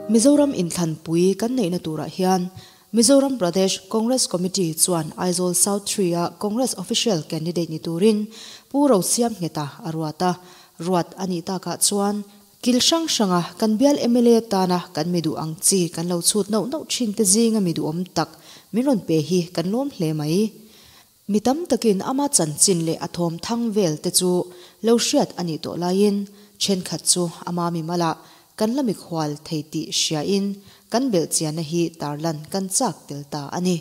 Mizoram inthlanpui kan neihna turah hian Mizoram Pradesh Congress Committee chuan Aizawl South Three-a Congress Official Candidate ni turin Pu Rosiamngheta a ruat a. Ruat a nih takah chuan Kil hrang hranga kan bial mla tana kan mi duh ang chi kan lo chhut nauh nauh thin te zinga mi duhawm tak min rawn pe hi kan lawm hle mai. Mi tam takin ama chanchin leh a thawm thang vel te chu lo hriat a nih tawh laiin thenkhat chu ama mimalah kan la mikhual thei tih hriain kan belhchianna hi tarlan kan chak tel ta a ni.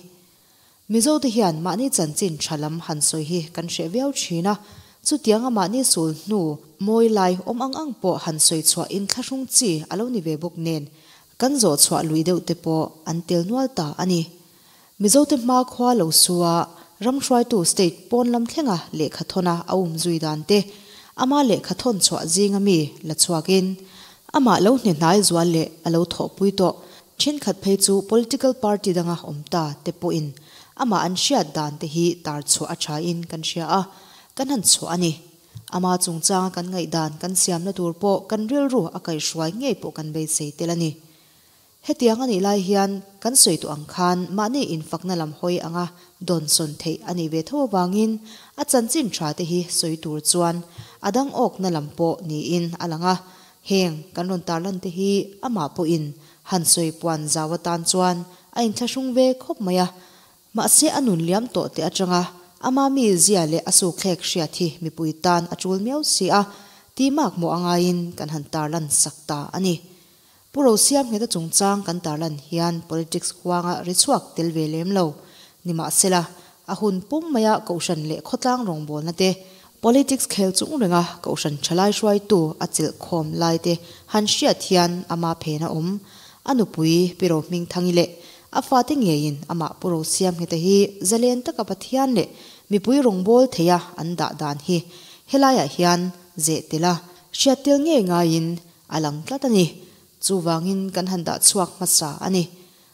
Mizo te hian mahni chanchin tha lam han sawi hi kan hreh viau thin a, chutianga mahni sul hnu mawi lai awm ang ang pawh han sawi chhuah inthlahrung chi a lo ni ve bawk nen, kan zawh chhuah lui deuh te pawh an tel nual ta a ni. Mizo te hma khua lo su a, ram hruaitu state pawn lam thlenga lehkha thawna a um zui dan te, ama lehkha thawn chhuah zinga mi la chhuakin, amah lo hne hnai zual leh a lo thawhpui tawh Thenkhat phei chu political party danga awm ta te pawhin amah an hriat dan te hi tar chhuah a thain kan hria a, kan han chhuah a ni. Ama chungchanga kan ngaihdan kan siamna tur pawh kan rilru a kaihhruai ngei pawh kan beisei tel a ni. Hetiang a nih lai hian kan sawi tawh ang khan mahni infakna lam hawi anga dawnsawn theih a nih ve tho avangin a chanchin tha te hi sawi tur chuan a dang awkna lam pawh niin a lang a, Heng kan rawn tarlan te hi amah pawhin han sawi puan zau atan chuan a inthlahrung ve khawp mai a. Mahse a nun liam tawh teh atanga ama mi zia leh a sukthlek hriat hi mipui tan a tul miau si a, tih mak mawh a ngaiin kan han tarlan sak ta a ni. Pu Rosiamngheta chungchang kan tarlan hian politics huanga ri chhuak tel ve lem lo. Nimahsela, a hun pum maia Kohhran leh khawtlang rawngbawlna te, politics khel chung renga Kohhran thalai hruaitu a chilh khawm lai te han hriat hian ama phen a awm. A nupui Pi Rohmingthangi leh a fate ngeiin amah Pu Rosiamngheta hi zalen taka Pathian leh mipui rawngbâwl theia an dah dan hi helaiah hian zeh tel a hriat tel ngei ngaiin a lang tlat a ni. Chuvangin kan han dah chhuak hmasa a ni.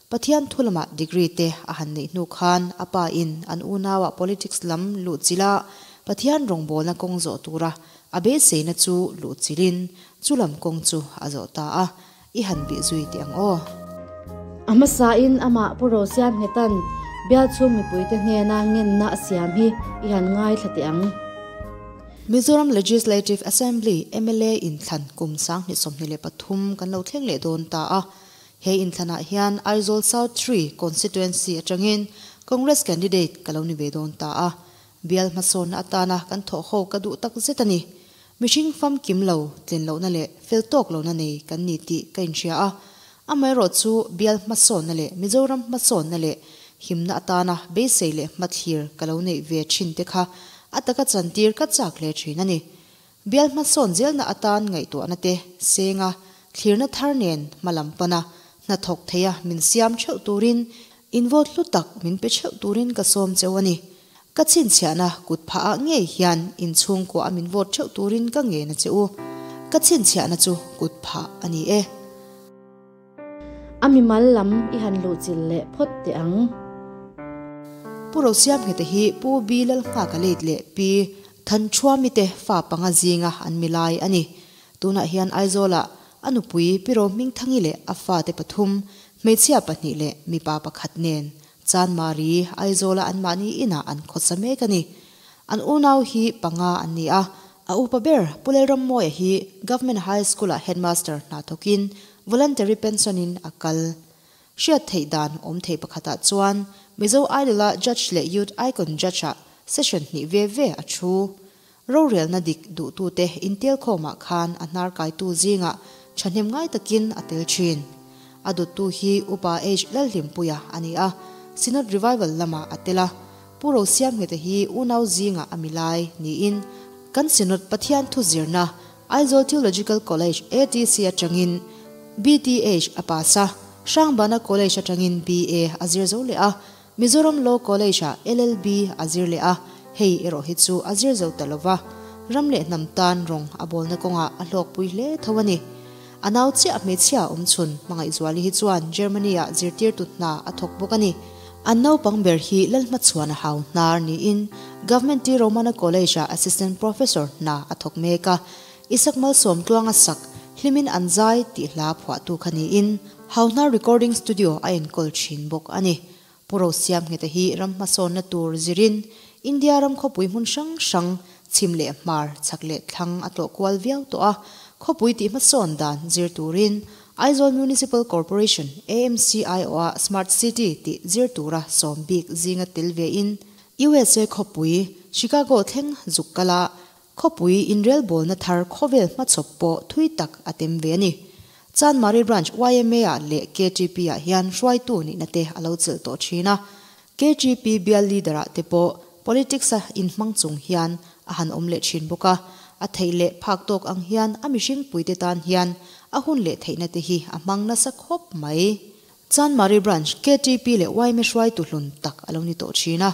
Pathian thu lamah degree te a han neih hnu khan a pa in an unauah politics lam luh chilh a, Pathian rawngbawlna kawng zawh tura a beiseina chu luh chilhin chu lam kawng chu a zawh ta a, i han bih zui teh ang aw. A hmasain amah Pu Rosiamnghetan bialchhung mipuite hnena ngenna a siam hi i han ngaithla teh ang. Mizoram Legislative Assembly, mla, inthlan kum 2023 kan lo thleng leh dawn ta a, He inthlanah hian Aizawl South Three Constituency atangin Congress candidate ka lo ni ve dawn ta a, bial hmasawnna atana kan thawh ho ka duh tak zet a ni. Mihring famkim lo, tlin lohna leh fel tawk lohna nei kan ni tih ka inhria a, amaherawh chu bial hmasawnna leh Mizoram hmasawnna leh himna atana beisei leh hmathlir ka lo neih ve thin te kha a taka chantir ka chak hle thin a ni. Bial hmasawn zelna atan ngaihtuahna te senga thlirna thar nen hma lam pana hna thawk theia min siam theuh turin in vote hlu tak min pe theuh turin ka sawm cheu a ni. Ka chhinchhiahna kut phah ah ngei hian in chhungkua a min vote theuh turin ka ngen a che u. Ka chhinchhiahna chu kut phah a ni e. A mimal lam i han luhchilh leh phawt teh ang. Pu Rosiamngheta hi Pu B Lalnghaka late leh Pi Thanchhuami te fa panga zinga an mi lai a ni. Tunah hian Aizawlah a nupui Pi Rohmingthangi leh a fate pathum, hmeichhia pahnih leh mipa pakhat nen Chanmari, Aizawla anmahni inah an khawsa mek a ni. An unau hi panga an ni a, a upa ber Pu Lalrammawia hi Government High School-ah Headmaster hna thawkin voluntary pension-in a kal. Hriat theih dan awm thei pakhatah chuan Mizo Idol-a Judge leh Youth Icon Judge-ah session hnih ve ve a thu. Rorelna dik duhtute intelkhawmah khan a hnar kaitu zingah thahnem ngai takin a tel thin. A dawttu hi Upa H Lalhlimpuia a ni a, Synod Revival lamah a tel a. Pu Rosiamngheta hi unau zingah a milai niin kan Synod Pathian thu zirna Aizawl Theological College, ATC, atangin BTH a pass a, Hrangbana College atangin BA a zir zo leh a, Mizoram Law College-ah LLB a zir leh a, hei erawh hi chu a zir zo ta lova, ram leh hnam tan rawng a bawlna kawngah a hlawkpui hle tho a ni. A nau chiah hmeichhia awm chhun Hmangaihzuali hi chuan Germany-ah zirtirtu hna a thawk bawk a ni. An naupang ber hi Lalhmachhuan a hau hnar niin Government T Romana College-ah Assistant Professor hna a thawk mek a. Isak Malsawm Tluanga sak Hlimin An Zai tih hla phuahtu kha niin Hauhnar Recording Studio a enkawl thin bawk a ni. Pu Rosiamngheta hi ram hmasawnna tur zirin India ram khawpui hmun hrang hrang chhim leh hmar, chhak leh thlang a tlawh kual viau tawh a, khawpui tih hmasawn dan zir turin Aizawl Municipal Corporation, AMC, aiawha Smart City tih zir tura sawm bik zinga tel vein USA khawpui Chicago thleng zuk kala khawpui inrelbawlna thar khawvel hmachhawp pawh thui tak a tem ve a ni. Chanmari Branch YMA-ah leh KTP-ah hian hruaitu nihna te a lo chelh tawh thin a. KTP bial leader-ah te pawh politics-a inhmang chung hian a han awm leh thin bawk a. A theih leh phak tawk ang hian a mihringpuite tan hian a hun leh theihna te hi a hmang nasa khawp mai. Chanmari Branch KTP leh yma hruaitu hlun tak a lo ni tawh thin a.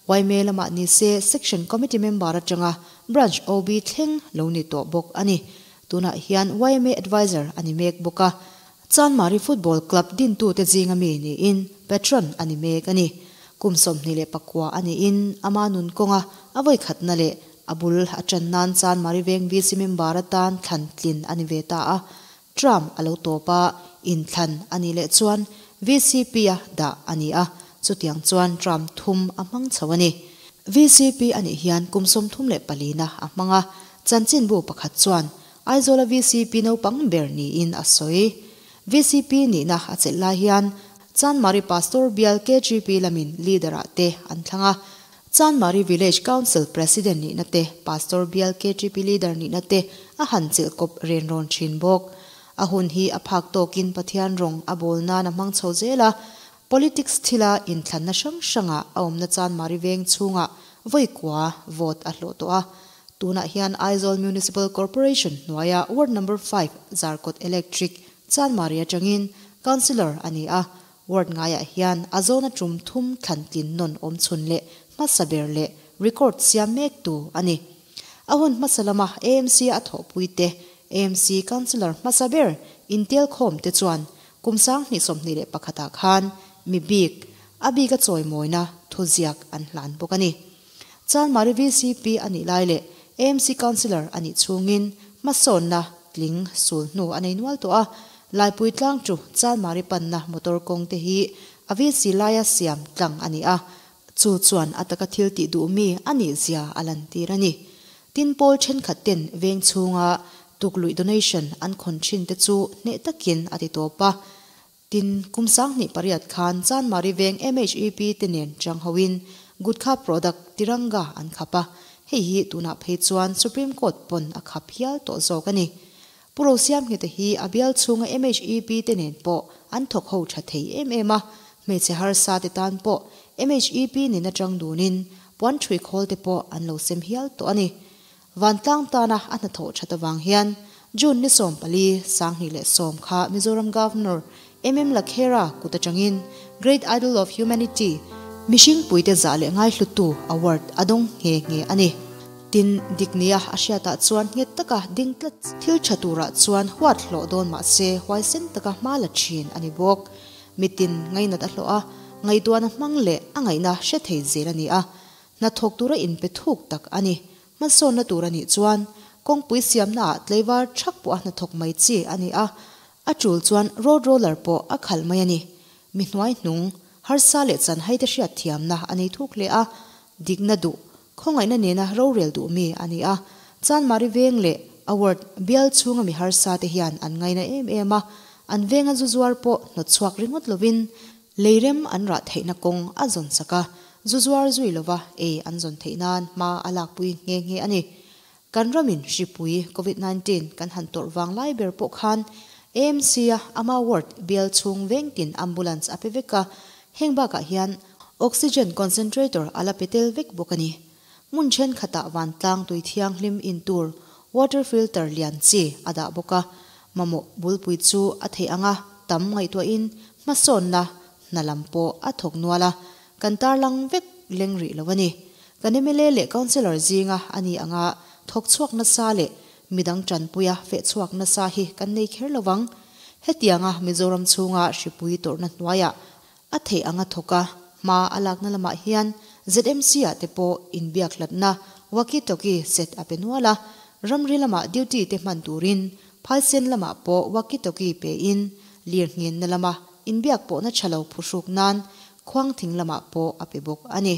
Yma lamah ni se Section Committee member atanga Branch OB thleng lo ni tawh bawk a ni. Tunah hian yma Adviser a ni mek bawk a. Chanmari Football Club dintute zinga mi niin Patron a ni mek a ni. Kum 29 a niin ama nun kawnga a vawikhatna leh a bul a tan nan Chanmari Veng VC member atan thlan tlin a ni ve ta a. Term a lo tawp a, inthlan a nih leh chuan VCP a dah a ni a, chutiang chuan term thum a hmang chho a ni. VCP a nih hian kum 34 na a hmang a, chanchinbu pakhat chuan Aizawla VCP naupang ber niin a sawi. VCP nihna a chelh lai hian Chanmari Pastor bial KGP lamin leader-ah te an thlang a, Chanmari Village Council President nihna te, Pastor bial KTP Leader nihna te a han chelh kawp ren rawn thin bawk. A hun hi a phak tawkin Pathian rawng a bawl nan a hmang chho zel a, politics thila inthlanna hrang hrangah a awmna Chanmari veng chhungah vawi kua vote a hlawh tawh a. Tunah hian Aizawl Municipal Corporation hnuaia Ward Number 5 Zarkawt Electric Chanmari atangin Councillor a ni a, Ward ngaiah hian a zawna tum thum thlan tlin nawn awm chhun leh hmasa ber leh record siam mek tu a ni. A hun hmasa lama AMC a thawhpui te, AMC Councillor hmasa ber intel khawm te chuan kum 2021 ah khan mi bik, a bik a chawimawina thuziak an hlan bawk a ni. Chanmari VCP a nih lai leh AMC Councillor a nih chhungin hmasawnna tling sul hnu a nei nual tawh a, Laipui tlang chu Chanmari panna motor kawng te hi a VC laia siam tlang a ni a, chu chuan a taka thil tih duh mi a nih zia a lantir a ni. Tin pawl thenkhat ten veng chhunga tukluih donation an khawn thin te chu hneh takin a ti tawp a. Tin, kum 2008 khan Chanmari veng MHEP te nen chang hoin Gutkha product Tiranga an khap a, hei hi tunah phei chuan Supreme Court pawn a khap hial tawh zawk a ni. Pu Rosiamngheta hi a bial chhunga MHEP te nen pawh an thawk ho tha thei em em a, hmeichhe harsa te tan pawh MHEP nen atang dunin puan thui khawl te pawh an lo sem hial tawh a ni. Vantlang tana a hnathawh that awang hian June ni 14 2010 kha Mizoram Governor MM Lakhera kut atangin Great Idol of Humanity mihring puite za leh ngai hlutu award a dawng nge nge a ni. Tin diknia a hriatah chuan nget taka ding tlat thil tha turah chuan huat hlawh dawn mah se huaisen taka hma la thin a ni bawk. Mitin ngainat a hlawh a, ngaihtuahna hmang leh a ngaihna hre thei zel a ni a. Hnathawk tura inpe thuk tak a ni. Hmasawnna tur a nih chuan kawngpui siamna ah tleivar thak pawh a hnathawk mai chi a ni a, a tul chuan road roller pawh a khalh mai a ni. Mi hnuai hnung, harsa leh chanhai te hriat thiamna a nei thuk hle a, dikna duh, khawngaihna nena rorel duh mi a ni a. Chanmari veng leh award bial chhunga mi harsa te hian an ngaina em em a, an venga zu zuar pawh hnawt chhuak ringawt lovin leirem an rah theihna kawng a zawn sak a, zu zuar zui lova ei an zawn theih nan hma a lakpui nge nge a ni. Kan ramin hripui COVID-19 kan han tawrh wang lai ber pawh khan AMC a ama ward bial chhung vengtin ambulance a pe vek a, heng bakah hian oxygen concentrator ala petel vek bawk a ni. Mun then khata van tlang tui thiang hlim in tur water filter lian chi a dah bawk a, mamawh bulpui chu a thei anga tam ngaihtuahin hmasawnna hna lam pawh a thawk nual a, kan tarlang vek leng rih lo a ni. Kan MLA leh councillor zinga ani anga thawk chhuak nasa leh midang tanpuia feh chhuak nasa hi kan nei kher lovang. Hetianga Mizoram chhunga hripui tawrhna hnuaiah a thei anga thawka hma a lakna lamah hian ZMC ah te pawh inbiak hlatna walkie talkie set a pe nual a, ramri lamah duty te hman turin. Phaisen lamah pawh walkie-talkie pe in lirnghenna lama inbiak pawhna tha lo phuhruk nan Khuangthing lamah pawh a pe bawk a ni.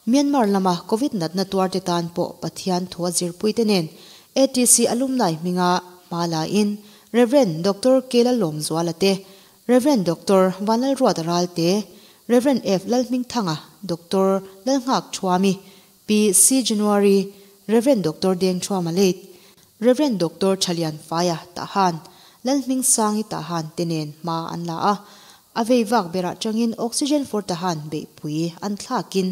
Myanmar lama Covid natna tuarte tan pawh Pathian thu a zirpuite nen ATC Alumni hminga hma la in Rev. Doctor Kela Lawmzuala te, Rev. Doctor Vanlalruata Ralte, Rev. F Lalhmingthanga, Doctor Lalnghak Thuami, Pi C January, Rev. Doctor Dengthuama Late, Rev. Doctor Thalian Faia Tahan, Lalhmingsangi Tahan te nen hma an la a. A vei vak berah tangin Oxygen for Tahan beihpui an thlakin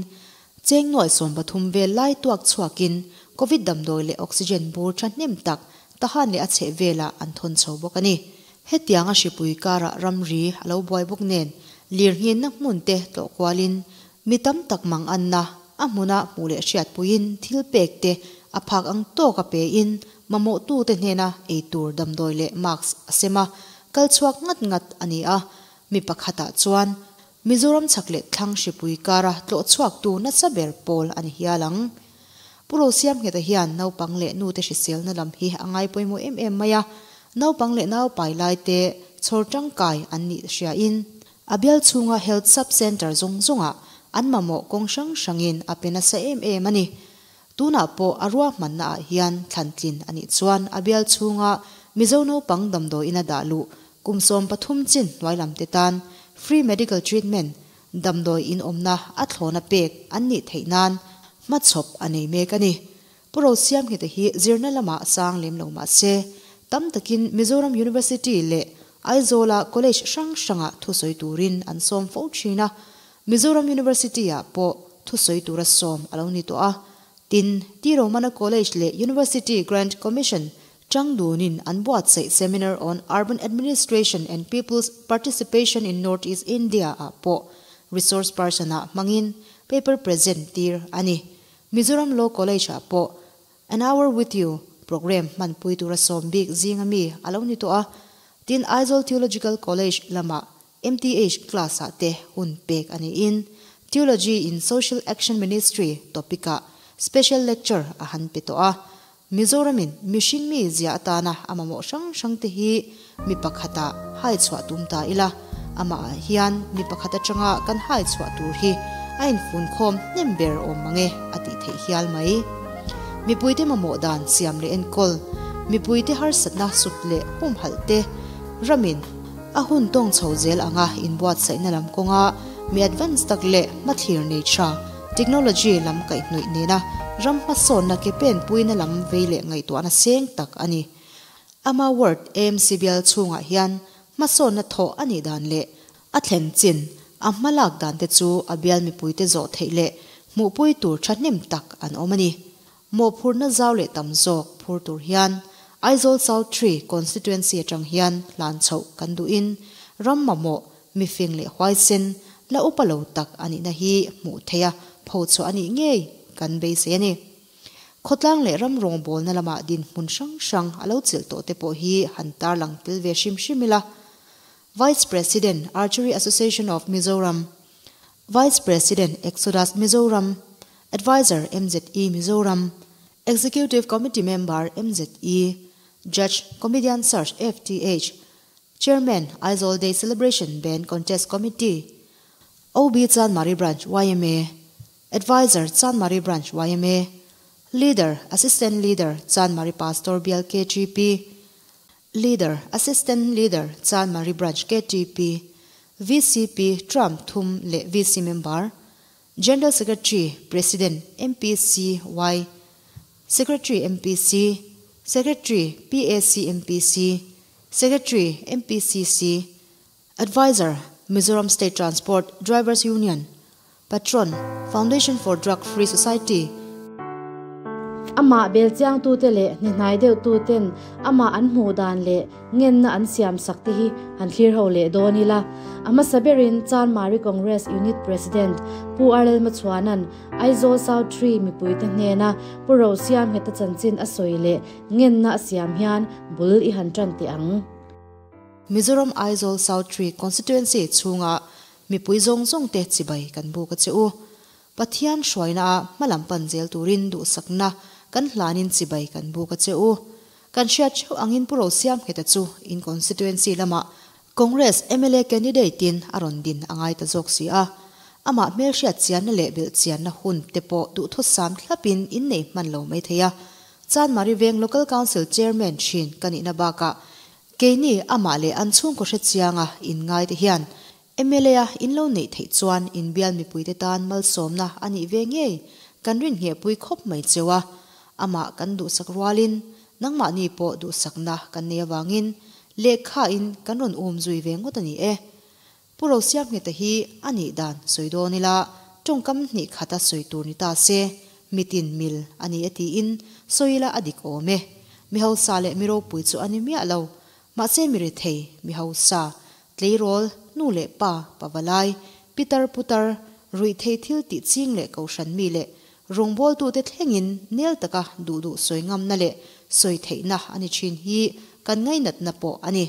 cheng nuai 13 vel lai tuak chhuakin Covid damdawi leh oxygen bur thahnem tak Tahan leh a chheh velah an thawn chho bawk a ni. Hetianga hripui karah ramri a lo buai bawk nen lirnghenna hmun te tlawh kualin mi tam tak mang anna a hmuna hmuh leh hriatpuiin thil pek te a phak ang tawk a pein mamawhtute hnena eitur damdawi leh mask a sem a, kal chhuak ngat ngat a ni a. Mi pakhatah chuan Mizoram chhak leh thlang hripui kara tlawh chhuaktu nasa ber pawl a ni hial ang. Pu Rosiamngheta hian naupang leh nute hriselna lam hi a ngai pawimawh em em mai a, naupang leh naupai laite chhawr tangkai an nih hriain a bial chhunga Health Sub Centre zawng zawngah an mamawh kawng hrang hrangin a pe nasa em em a ni. Tunah pawh a ruahmanna ah hian thlantlin a nih chuan a bial chhunga Mizo naupang damdawiin a dah luh kum 13 chin hnuai lam te tan free medical treatment damdawi in awmna a thlawna pek an nih theih nan hmachhawp a nei mek a ni. Pu Rosiamngheta hi zirna lamah sang lem lo mah se, tam takin Mizoram University leh Aizawla College hrang hrangah thusawi turin an sawm fo thin a, Mizoram University-ah pawh thusawi tura sawm a lo ni tawh a. Tin, T. Romana College leh University Grant Commission changdunin an buatsaih Seminar on Urban Administration and People's Participation in North East India-ah pawh resource person-ah hmangin paper present tir a ni. Mizoram Law College-ah pawh An Hour With You program hmanpui tura sawm bik zinga mi a lo ni tawh a. Tin, Aizawl Theological College lamah MTH class-ah te hun pek a niin Theology in Social Action Ministry topic-ah special lecture a han pe tawh a. Mizoramin mihring mi zia atana a mamawh hrang hrang te hi mi pakhata hai chhuah tum ta ila, amahah hian mi pakhat atanga kan hai chhuah tur hi a infunkhawm hnem ber awm mange a tih theih hial mai. Mipuite mamawh dan siam leh enkawl, mipuite harsatna sut leh humhalh te ramin a hun tawng chho zel anga inbuatsaihna lam kawnga mi advance tak leh hmathlir nei tha technology lam kaihhnawih nena ram hmasawnna ke penpuina lam vei leh ngaihtuahna seng tak a ni. Ama ward AMC bial chhungah hian hmasawnna thawh a nih dan leh a thlen chin a hmalak dan te chu a bial mipuite zawh theih leh hmuhpui tur thahnem tak an awm a ni. Mawhphurhna zau leh tam zawk phur tur hian Aizawl South 3 Constituency atang hian hlan chhoh kan duhin ram mamawh mifing leh huaisen la upa lo tak a nihna hi hmuh theih a pho chhuah a nih ngei kan beisei a ni. Khawtlang leh ram rawngbawlna lamah dinhmun hrang hrang a lo chilh tawh te pawh hi han tarlang tel ve hrim hrim ila. Vice President, Archery Association of Mizoram, Vice President, Exodus Mizoram, Adviser, MZE Mizoram, Executive Committee Member, MZE, Judge, Comedian Search, FTH, Chairman, Aizawl Day Celebration Band Contest Committee, OB Chanmari Branch YMA, Adviser, Chanmari Branch YMA, Leader, Assistant Leader, Chanmari Pastor Bial KTP, Leader, Assistant Leader, Chanmari Branch KTP, VCP Trump Thum leh VC Member, General Secretary, President, MPCY, Secretary MPC, Secretary PAC MPC, Secretary MPCC, Advisor, Mizoram State Transport Drivers Union, Patron, Foundation for Drug Free Society. Amah belchiang tute leh hnihnai deuh tuten amah an hmuh dan leh ngenna an siam sak te hi han thlir ho leh dawn ila. A hmasa berin Chanmari Congress Unit President Pu Arlel Machhuanan Aizawl South 3 mipuite hnena Pu Rosiamngheta chanchin a sawi leh ngenna a siam hian bul i han tan teh ang. Mizoram Aizawl South 3 Constituency chhunga mipui zawng zawng te chibai kan buk a che u. Pathian hruaina a hmalam pan zel turin duhsakna kan hlanin chibai kan buk a che u. Kan hriat theuh angin Pu Rosiamngheta chu in constituency lamah Congress mla candidate in a rawn din a ngai ta zawk si a. Amah hmelhriat chianna leh belh chianna hun te pawh duhthusam thlapin in nei hman lo mai thei a. Chanmari Veng Local Council Chairman thin ka nihna bakah keini amah leh an chhungkaw hrechianga inngai te hian mla a in lo neih theih chuan inbial mipuite tan malsawmna a nih ve ngei kan rinhnghehpui khawp mai cheu a. Amah kan duhsak rualin nangmahni pawh duhsakna kan nei avangin lehkhain kan rawn um zui ve ngawt a ni e. Pu Rosiamngheta hi a nih dan sawi dawn ila, tawngkam hnih khata sawi tur ni ta se, mitin mil a ni e tiin sawi ila a dik awm e. Mi hausa leh mi ropui chu a ni miah lo. Mahse mi rethei, mi hausa, tleirawl, nu leh pa, pavalai, pitar putar, ruihthei thil tih ching leh kohhran mi leh rawngbawltute thlengin nel taka duh duh sawi ngamna leh sawi theihna a ni thin hi kan ngainatna pawh a ni.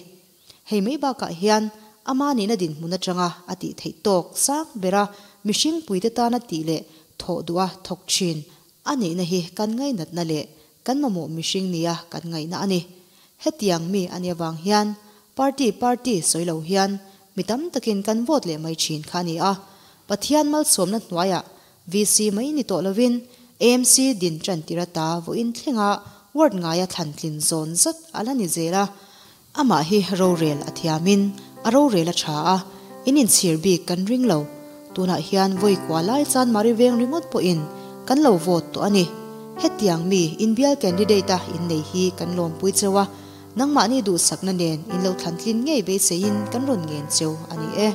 Hei mai bakah hian ama nihna dinhmun atanga a tih theih tawk sang bera mihring puite tana tih leh thawh duha thawk thin a nihna hi kan ngainatna leh kan mamawh mihring nia kan ngaihna a ni. Hetiang mi a nih avang hian party party sawi lo hian mi tam takin kan vote leh mai thin kha a ni a. Pathian malsawmna hnuaiah VC mai ni tawh lovin AMC din tan tir ata vawiin thlenga ward ngaia thlan tlin zawn zat a la ni zel a. Amah hi rorel a thiamin a rorel a tha a, in inchhir bik kan ring lo. Tunah hian vawi kua lai chuan Mari veng ringawt pawhin kan lo vote tawh a ni. Hetiang mi inbial candidate a innei hi kan lawmpui cheu a, nangmahni duhsakna nen in lo thlantlin ngei beiseiin kan rawn ngen cheu a ni e.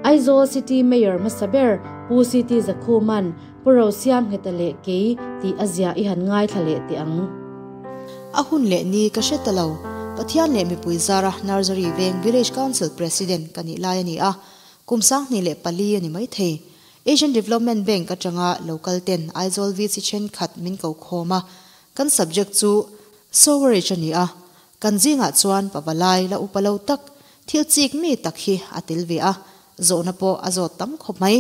Aizawl City Mayor hmasa ber Pu CT Zakhuman Pu Rosiamngheta leh kei tih a ziah i han ngaithla leh teh ang. A hun leh ni ka hre ta lo. Pathian leh mipui zara Nursery Veng Village Council President ka nih lai a ni a, kum 2004 a ni mai thei. Asian Development Bank atanga local ten Aizawl VC thenkhat min ko khawm a, kan subject chu Sewerage a ni a, kan zingah chuan pavalai la upa lo tak, thil chik mi tak hi a tel ve a, zawhna pawh a zawt tam khawp mai.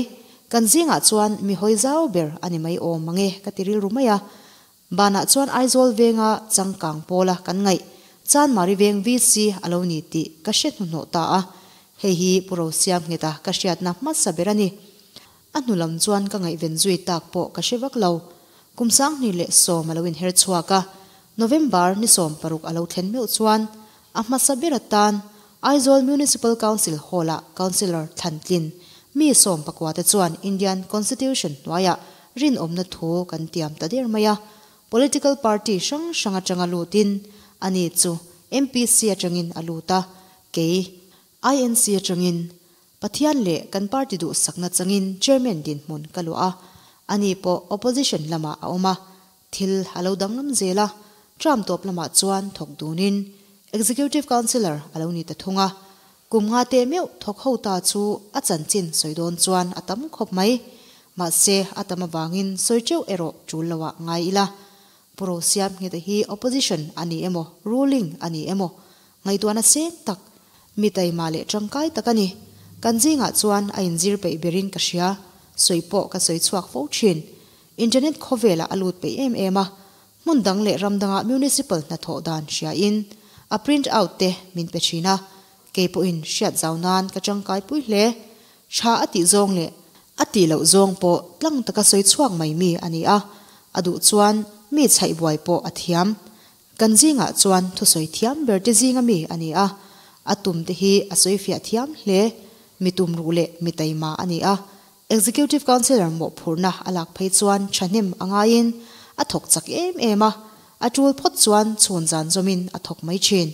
Kan zingah chuan mi hawi zau ber a ni mai awm mange ka ti rilru mai a. Banah chuan Aizawl venga changkang pawla kan ngaih Chanmari veng VC a lo ni tih ka hre hnuhnawh ta a, hei hi Pu Rosiamngheta ka hriatna hmasa ber a ni. A hnu lam chuan ka ngaihven zui tak pawh ka hre vak lo. Kum 2010 a lo inher chhuak a, November ni 16 a lo thlen meuh chuan a hmasa ber atan Aizawl Municipal Council Hall-ah Councillor Thlantlin mi sawmpakua te chuan Indian Constitution hnuaiah rinawmna thu kan tiam ta der mai a. Political party hrang hrang atanga lutin ani chu MPC atangin a lut a, kei INC atangin Pathian leh kan party duhsakna changin Chairman dinhmun ka luah a, ani pawh Opposition lamah a awm a, thil a lo danglam zel a, term tawp lamah chuan thawk dunin Executive Councillor a lo ni ta thung a, kum nga teh meuh thawk ho ta chu a chanchin sawi dawn chuan a tam khawp mai. Mahse, a tam avangin sawi teuh erawh tul loah ngai ila. Pu Rosiamngheta hi Opposition a ni emaw, Ruling a ni emaw, ngaihtuahna seng tak, mi taima leh tangkai tak a ni. Kan zingah chuan a inzir peih berin ka hria, sawi pawh ka sawi chhuak fo thin. Internet khawvelah a lut peih em em a, hmun dang leh ram danga municipal hnathawh dan hriain a print out te min pe thin a, kei pawhin hriat zau nan ka tangkai pui hle. Tha a tih zawng leh a tih loh zawng pawh tlang taka sawi chhuak mai mi a ni a, a duh chuan mi chhaih buai pawh a thiam. Kan zingah chuan thusawi thiam ber te zinga mi a ni a, a tum te hi a sawi fiah thiam hle. Mi tumruh leh mi taima a ni a, Executive Councillor mawhphurhna a lak phei chuan thahnem a ngaiin a thawk chak em em a, a tul phawt chuan chhun zan zawmin a thawk mai thin.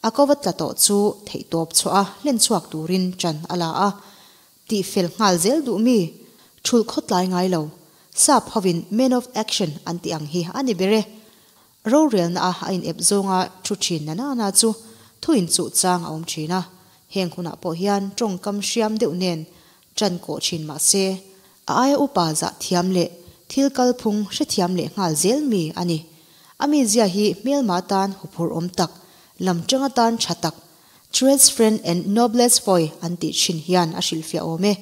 A kova tla tawh chu theihtawp chhuah a hlen chhuak turin ṭan a la a, tih fel nghal zel duh mi, thulh khawtlai ngai lo, sap hovin man of action an tih ang hi a ni ber e. Rorelna a a inep zawnga thu thin na na na chu thu inchuh chang a awm thin a, heng hunah pawh hian tawngkam hriam deuh nen ṭan kawh thin mah se, a aia upa zah thiam leh thil kalphung hrethiam leh nghal zel mi a ni. A mizia hi hmelma tan huphurh awm tak, lam tang atan tha tak, Truest friend and noblest foe an tih thin hian a hrilhfiah awm e.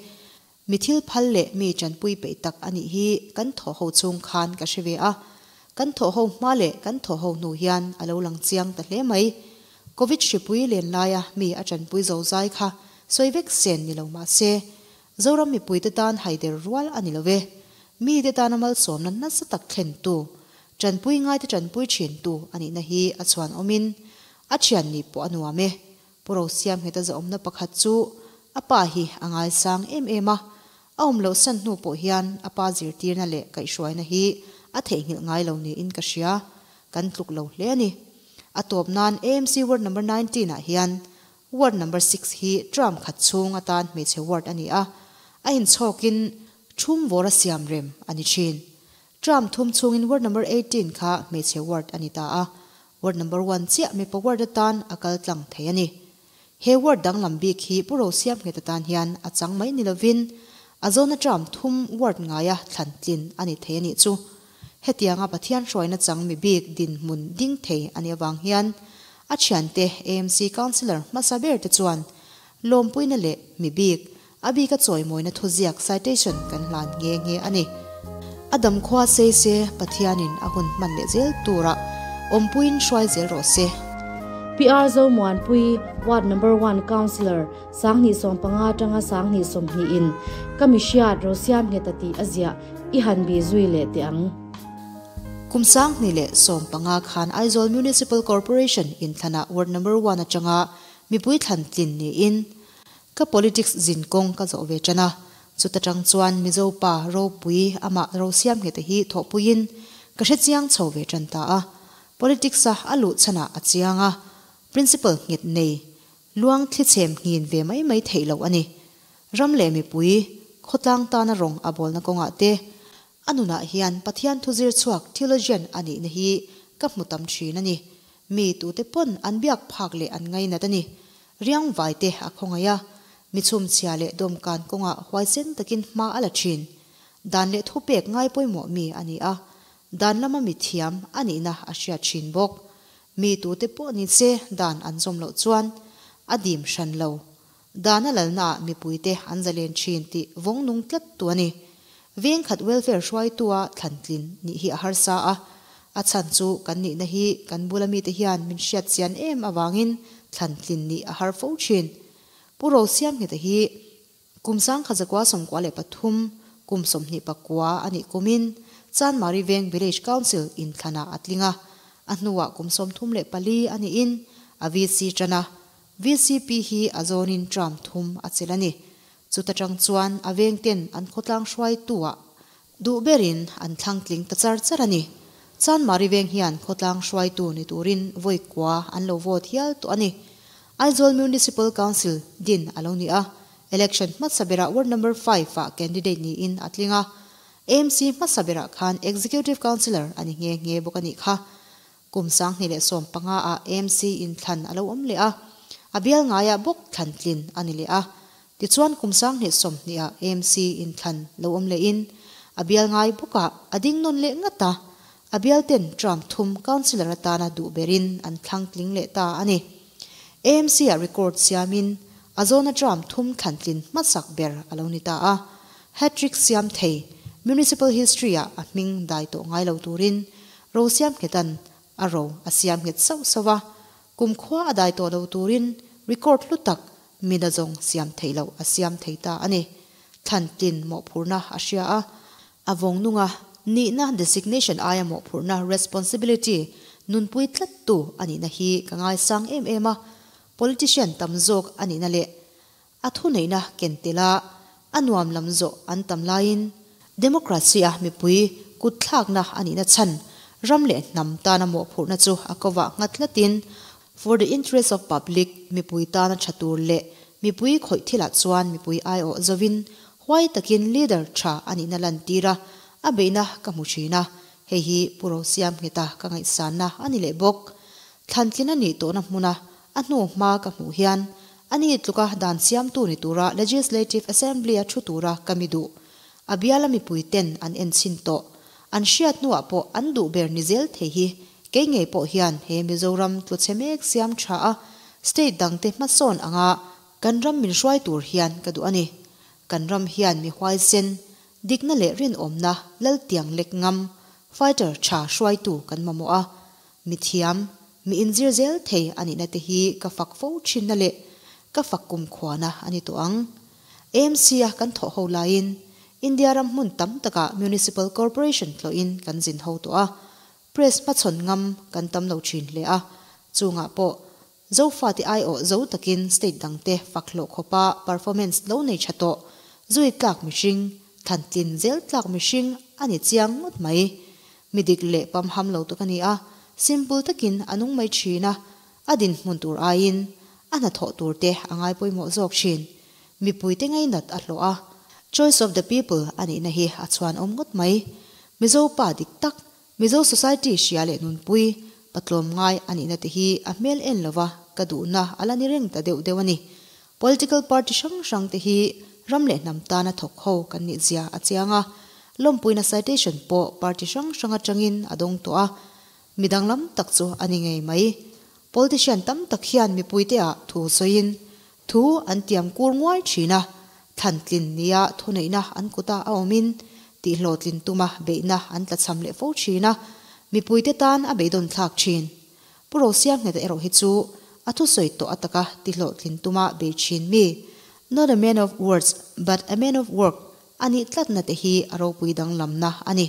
Mi thil phal leh mi tanpui peih tak a nih hi kan thawh ho chhung khan ka hre ve a. Kan thawh ho hma leh kan thawh ho hnu hian a lo lang chiang ta hle mai. Covid hripui len laia mi a tanpui zo zai kha sawi vek sen ni lo mah se, Zoram mipuite tan haider rual a ni lo ve. Mite tana malsawmna nasa tak thlentu, tanpui ngaite tanpui thintu a nihna hi a chhuan awmin a thian nih pawh a nuam e. Pu Rosiamngheta zahawmna pakhat chu a pa hi a ngaisang em em a, a awm loh san hnu pawh hian a pa zirtirna leh kaihhruaina hi a theihnghilh ngai lo niin ka hria, kan tluk lo hle a ni. A tawp nan AMC Ward number 19 ah hian Ward number 6 hi term khat chhung atan hmeichhe ward a ni a, a inchhawkin thum vawra siam rem a ni thin. Term thum chhungin Ward number 18 kha hmeichhe ward a ni ta a, Ward number 1 chiah mipa ward atan a kal tlang thei a ni. He ward danglam bik hi Pu Rosiamngheta tan hian a chang mai ni lovin a zawna term thum ward ngaia thlan tlin a ni thei a nih chu. Hetianga Pathian hruaina chang mi bik dinhmun ding thei a nih avang hian a thiante AMC Councillor hmasa ber te chuan lawmpuina leh mi bik a bika chawimawina thuziak citation kan hlan nge nge a ni. A dam khua sei se Pathianin a hun hman leh zel tura awmpuiin hruai zel rawh se. PR Zomuanpui, Ward number 1 Councillor, 2015 atanga 2020 in ka mi hriat Rosiamngheta tih a ziah i han bi zui leh teh ang. Kum 2015 khan Aizawl Municipal Corporation inthlana Ward number 1 atanga mipui thlan tlin niin ka politics zin kawng ka zawh ve tana. Chuta tang chuan Mizo pa ropui ama Rosiamngheta hi thawhpuiin ka hre chiang chho ve tan ta a. Politics a alu chana a chianga principal nghet nei luang thli chem ngin ve mai mai thei lo ani. Ram leh mipui khawtlang tana rawng a bawlna kawnga te anuna hian Pathian thuzir chhuak theologian ani na hi ka hmu tam thin ani. Mi tu te pawn an biak phak leh an ngai nat ani. Riang vai te a khawngaya mi chhum chhia leh dawmkan kawnga huaisen takin hma a la thin. Dan leh thu pek ngai pawimawh mi ani a, dan lama mi thiam ani na a hriat thin bawk. Mi tu te pawh ni se dan an zawm loh chuan a dim hran lo. Dan a lalna ah mipuite an zalen thin tih vawng nung tlat tu ani. Veng khat welfare hruaitua thlan tlin nih hi a harsa a, a chhan chu kan nihna hi kan bula mite hian min hriat chian em awangin thlan tlin nih a har fo thin. Pu Rosiamngheta hi kum 1993 kum 24 ani kumin Chanmari Veng Village Council inthlana a tlinga. A hnuah kum 34 ani in a VC tana. VCP hi a zawnin term thum a chel ani. Chuta tang chuan a veng ten an khawtlang hruaitua duh berin an thlang tling ta char char ani. Chanmari Veng hian khawtlang hruaitu ni turin vawi kua an lo vote hial tawh ani. Aizawl Municipal Council din a lo ni a. Election hmasa berah Ward number 5 ah candidate niin a tlinga. AMC hmasa berah khan Executive Councillor ani nge nge bawk ani kha. Kum 2015 ah AMC inthlan a lo awm leh a. A bial ngaia bawk thlan tlin ani leh a. Tichuan kum 2020 ah AMC inthlan lo awm leh in a bial ngai bawkah a ding nawn leh ngat a. A bial ten term thum councillor atana duh berin an thlang tling leh ta ani. AMC a record siamin a zawna term thum thlan tlin hmasak ber a lo ni ta a. Hat-trick siam thei municipal history a a hming dai tawh ngai lo turin Rosiamnghetan a ro a siam nghet sauh sauh a. Kum khua a dai tawh lo turin record hlu tak mina zawng siam thei lo a siam thei ta ani. Thlan tlin mawhphurna a hria a, a vawng nunga nihna designation aia mawhphurna responsibility nunpui tlat tu anihna hi ka ngaisang em em a. Politician tam zawk anihna leh a thu neihna ken tela a nuam lam zawh an tam laiin democracy a mipui kut thlakna anihna chhan ram leh hnam tana mawhphurna chu a kawah nghat tlatin for the interest of public mipui tana tha tur leh mipui khawih thilah chuan mipui ai awh zawin huai takin leader tha anihna lan tira a beihna ka hmu thin a. Hei hi Pu Rosiamngheta ka ngaihsanna ani leh bawk. Thlan tlin ani tawhna hmuna a hnu hma ka hmuh hian ani tluka dan siamtu ni tura Legislative Assembly a thu tura ka mi duh. A biala mipui ten an en chin tawh. An hriat hnuah pawh an duh ber ni zel thei hi kei ngei pawh hian he Mizoram tlu chhe mek siam tha a state dangte hmasawn anga kan ram min hruai tur hian ka duh ani. Kan ram hian mi huaisen dikna leh rinawmna lal tiang lek ngam Fighter tha hruaitu kan mamawh a, mi thiam, mi inzir zel thei a nihna te hi ka fak fo thinna leh ka fak kumkhuana a ni tawh ang. AMC-a kan thawh ho laiin India ram hmun tam takah Municipal Corporation tlawhin kan zin ho tawh a, Press hmachhawn ngam kan tam lo thin hle a, chungah pawh Zofate aiawh zo takin state dangte fak hlawh khawpa performance lo nei tha tawh, zui tlak mihring, thlantlin zel tlak mihring a ni chiang ngawt mai. Mi dik leh pamham lo tak a ni a, simple takin a nung mai thin a, a dinhmun tur aiin a hnathawh tur te a ngai pawimawh zawk thin. Mipuite ngainat a hlawh a, choice of the people a nihna hi a chhuanawm ngawt mai. Mizo pa dik tak, Mizo society hria leh nunpui, patlawm ngai a nihna te hi a hmel en lova ka duhna a la ni reng ta deuh deuh a ni. Political party hrang hrang te hi ram leh hnam tana thawk ho kan nih zia a chiang a, lawmpuina citation pawh party hrang hrang atangin a dawng tawh a, mi danglam tak chu a ni ngei mai. Politician tam tak hian mipuite ah thu sawiin thu an tiam kur nguai thin a, thlantlin nia thuneihna an kuta a awmin tihhlawhtlin tuma beihna an tlachham leh fo thin a, mipuite tan a beidawn thlak thin. Pu Rosiamngheta erawh hi chu a thusawi tawh ataka tihlawhtlin tuma bei thin mi, Not a man of words but a man of work, a nih tlatna te hi a ropui danglamna a ni.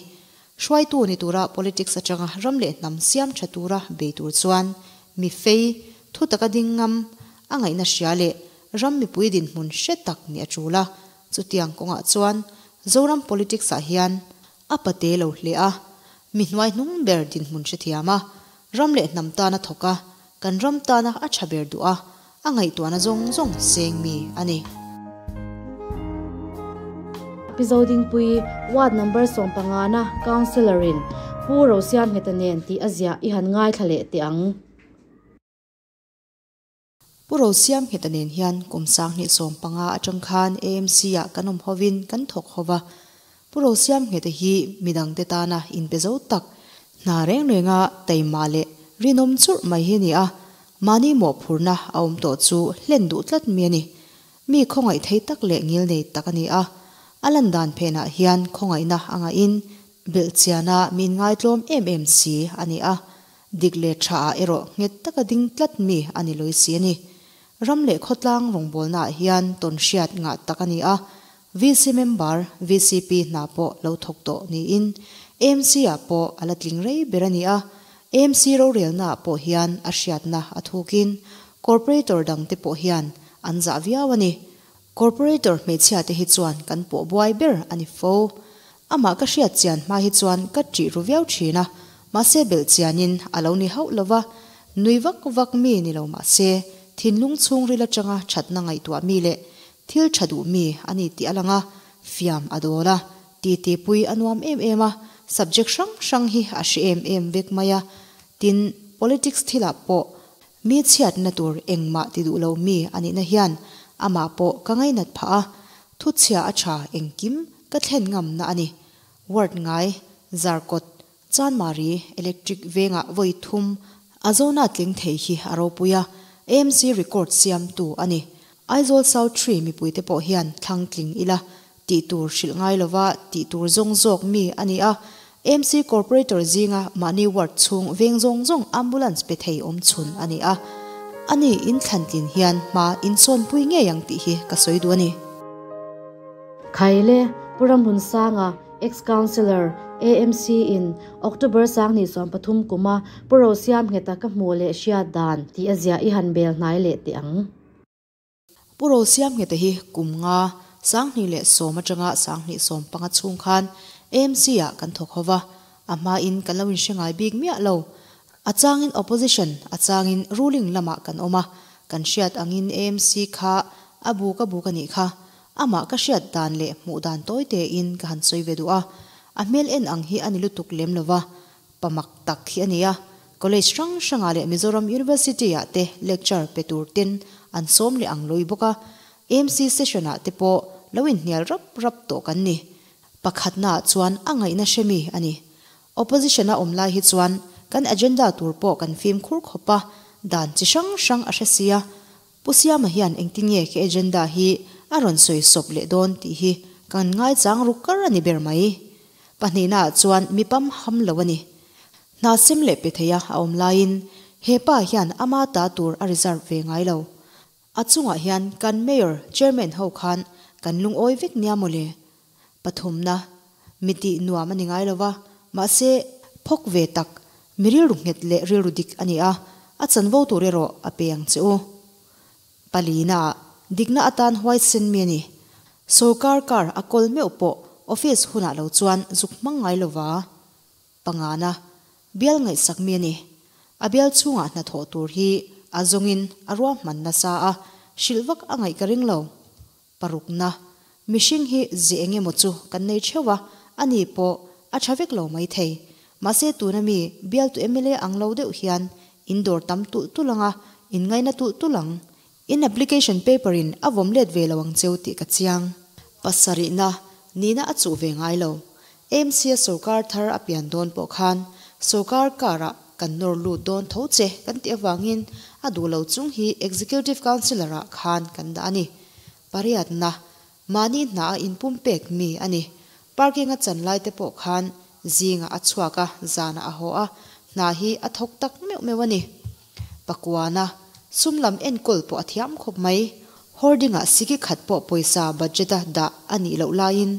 Hruaitu ni tura politics atanga ram leh hnam siam tha tura bei tur chuan mi fei, thu taka ding ngam, a ngaihna hria leh ram mipui dinhmun hre tak nih a tul a. Chutiang kawngah chuan Zoram politics ah hian a pate lo hle a, mi hnuai hnung ber dinhmun hrethiam a, ram leh hnam tana thawk a, kan ram tana a tha ber duh a, a ngaihtuahna zawng zawng seng mi a ni. Pi Zodingpui, Ward Number 15 na Councillor in Pu Rosiamngheta nen tih a ziah i han ngaithla leh teh ang. Pu Rosiamngheta nen hian kum 2015 atang khan AMC ah kan awm hovin kan thawk hova. Pu Rosiamngheta hi midangte tana inpe zo tak, hna reng renga taima leh rinawm churh mai hi a ni a, mahni mawhphurhna a awm tawh chu hlen duh tlat mi a ni. Mi khawngaih thei tak leh ngilnei tak a ni a, a lan dan phenah hian khawngaihna a ngahin belhchiana mi inngaitlawm em em si a ni a, dik leh tha ah erawh nghet taka ding tlat mi a ni lawisi a ni. Ram leh khawtlang rawngbawlna ah hian tawnhriat ngah tak a ni a, VC member, VCP hna pawh lo thawk tawh niin AMC ah pawh a la tling rei ber a ni a, AMC rorelna ah pawh hian a hriatna a thukin Corporator dangte pawh hian an zah viau a ni. Corporator hmeichhia te hi chuan kan pawh buai ber a ni fo. Amah ka hriat chian hma hi chuan ka ṭih ru viau ṭhin a, mahse belh chianin a lo ni hauh lova, nui vak vak mi ni lo mahse thinlung chhungril aṭanga ṭhatna ngaihtuah mi leh thil ṭha duh mi a ni tih a lang a, fiam a dawl a, titi pui a nuam em em a, subject hrang hrang hi a hre em em vek mai a, tin politics thilah pawh Mi chhiatna tur engmah ti duh lo mi a nihna hian amah pawh ka ngainat phah a, thuchhia a tha engkim ka thlen ngamna a ni. Ward ngai, Zarkawt, Chanmari, Electric vengah vawi thum a zona tling thei hi a ropui a, AMC record siamtu a ni. Aizawl South Tree mipuite pawh hian thlang tling ila tih tur hrilh ngai lova tih tur zawng zawk mi a ni a, AMC Corporator zinga mahni ward chhung veng zawng zawng ambulance pe thei awm chhun a ni a, ani inthlantlin hian hma insawnpui ngei ang tih hi ka sawi duh a ni. Khaile, Pu Ramhunsanga, Ex-Councillor, AMC in October 2013 kuma Pu Rosiamngheta ka hmuh leh hriat dan tih a ziah i han bel hnai leh teh ang. Pu Rosiamngheta hi kum nga, 2010 atanga 2015 chhung khan AMC ah kan thawk ho va, a hmain kan lo inhre ngai bik miah lo. A changin opposition, a changin ruling lamah kan awm a, kan hriat angin AMC kha a buk a buk a nih kha. Amah ka hriat dan leh hmuh dan tawi tein ka han sawi ve duh a, a hmel en ang hi a ni lutuk lem lo va, Pa mak tak hi a ni a, College hrang hrangah leh Mizoram University-ah te lecture pe tur ten an sawm leh ang lawih bawk a, AMC session-ah te pawh lo inhnial rap rap tawh kan ni. Pakhatnaah chuan a ngaihna hre mi a ni. Opposition-a awm lai hi chuan kan agenda tur pawh kan fimkhur khawp a, dan chi hrang hrang a hre sia. Pu Siama hian engtin nge ka agenda hi a rawn sawi sawp leh dawn tih hi kan ngaichang ruk kar a ni ber mai. Pahnihnaah chuan mi pam ham lo a ni. Hna sem leh pe theia a awm laiin he pa hian ama ta tur a reserve ve ngai lo. A chungah hian kan Mayor, Chairman ho khan kan lungawi vek nia mawle. Pathumna, mi tih nuam a ni ngai lo va, mahse phawk ve tak, mi rilru nghet leh rilru dik a ni a, a chanvo tur erawh a pe ang che u. Palina, dikna atan huaisen mi a ni. Sorkar kar a kawl meuh pawh office hunah lo chuan zuk hmang ngai lo va. Pangana, bial ngaihsak mi a ni. A bial chhungah hnathawh tur hi a zawngin a ruahman nasa a, hrilh vak a ngaih ka ring lo. Parukna, mihring hi ze eng emaw chu kan nei theuh a, ani pawh a tha vek lo mai thei. Mahse tuna mi bialtu mla ang lo deuh hian in dawr tam tulh tulh ang a, in ngaina tulh tulh ang. In application paper in a vawm let ve lo ang cheu tih ka chiang. Pasarihna, nihna a chuh ve ngai lo. AMC a sorkar thar a pian dawn pawh khan sorkar car ah kan nawr lut dawn tho che kan tih avangin a duh lo chung hi Executive Councillor ah khan kan dah a ni. Pariatna, mahni hna a inpumpek mi a ni. Parking a chan lai te pawh khan zingah a chhuak a, zanah a haw a, hna hi a thawk tak meuh meuh a ni. Pakuana, sum lam enkawl pawh a thiam khawp mai. Hoarding-ah siki khat pawh pawisa budget-a dah a nih loh laiin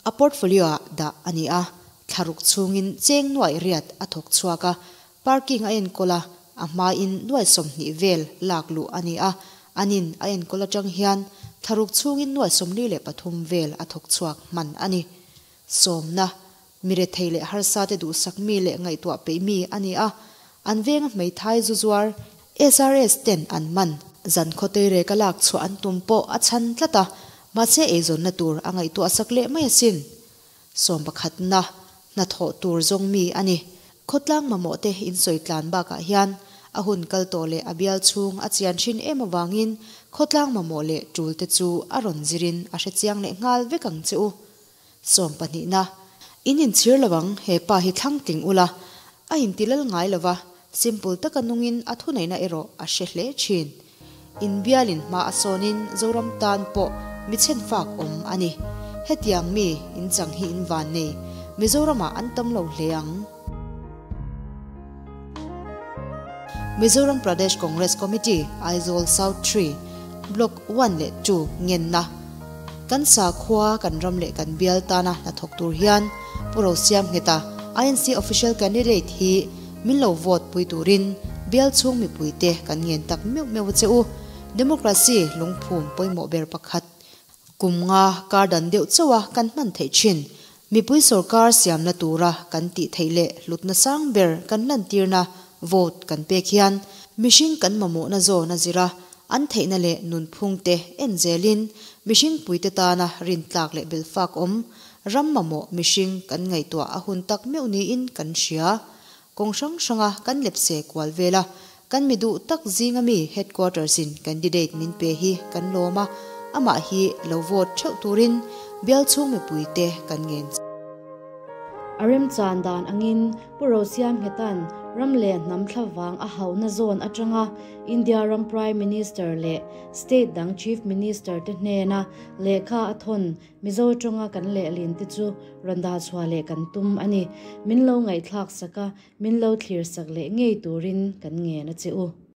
a portfolio-ah dah a ni a, thlaruk chhungin cheng nuaih riat a thawk chhuak a, parking a enkawl a, a hmain nuaih 20 vel lak luh a ni a, anin a enkawl atang hian thlaruk chhungin nuaih 43 vel a thawk chhuak hman a ni. Sawmna, Mi rethei leh harsa te duhsak mi leh ngaihtuah peih mi a ni a, an venga hmeithai zu zuar SRS ten an man. Zan khawtei reka lak chhuah an tum pawh a chhan tlat a, mahse eizawnna tur a ngaihtuah sak leh mai asin. Sawm pakhatna, hnathawh tur zawng mi a ni. Khawtlang mamawh te insawi tlan bakah hian a hun kal tawh leh a bial chhung a chian thin em avangin khawtlang mamawh leh tul te chu a rawn zirin a hrechiang leh nghal vek ang che u. Sawm pahnihna, In inchhir lo ang, he pa hi thlang tling ula. A inti lal ngai lo va, simple taka nungin a thuneihna erawh a hre hle thin. Inbialin hma a sawnin Zoram tan pawh mi chhenfak awm a ni. Hetiang mi inchang hi in van nei, Mizoramah an tam lo hle ang. Mizoram Pradesh Congress Committee, Aizawl South Tree, Block one leh two ngenna Kan sakhua, kan ram leh kan bial tana hnathawk tur hian Pu Rosiamngheta, INC Official Candidate hi min lo vote pui turin bial chhung mipuite kan ngen tak meuh meuh a che u. Democracy lungphum pawimawh ber pakhat Kum nga kar dan deuh chauh a kan hman theih thin. Mipui sorkar siamna tura kan tih theih leh hlutna sang ber kan lantirna vote kan pek hian mihring kan mamawhna zawn a zir a, an theihna leh nunphung te en zelin mihring puite tana rintlak leh belfak awm ram mamawh mihring kan ngaihtuah a hun tak meuh niin kan hria. Kawng hrang hranga kan lepse kual vel a, kan mi duh tak zinga mi Headquarters in candidate min pe hi kan lawm a, amah hi lo vote theuh turin bial chhung mipuite kan ngen. A remchan dan angin Pu Rosiamnghetan ram leh hnam thlavang a hauhna zawn atanga India ram Prime Minister leh State dang Chief Minister te hnena lehkha a thawn Mizo tawnga kan lehlin te chu rawn dah chhuah leh kan tum a ni. Min lo ngaihthlak sak a, min lo thlir sak leh ngei turin kan ngen a che u.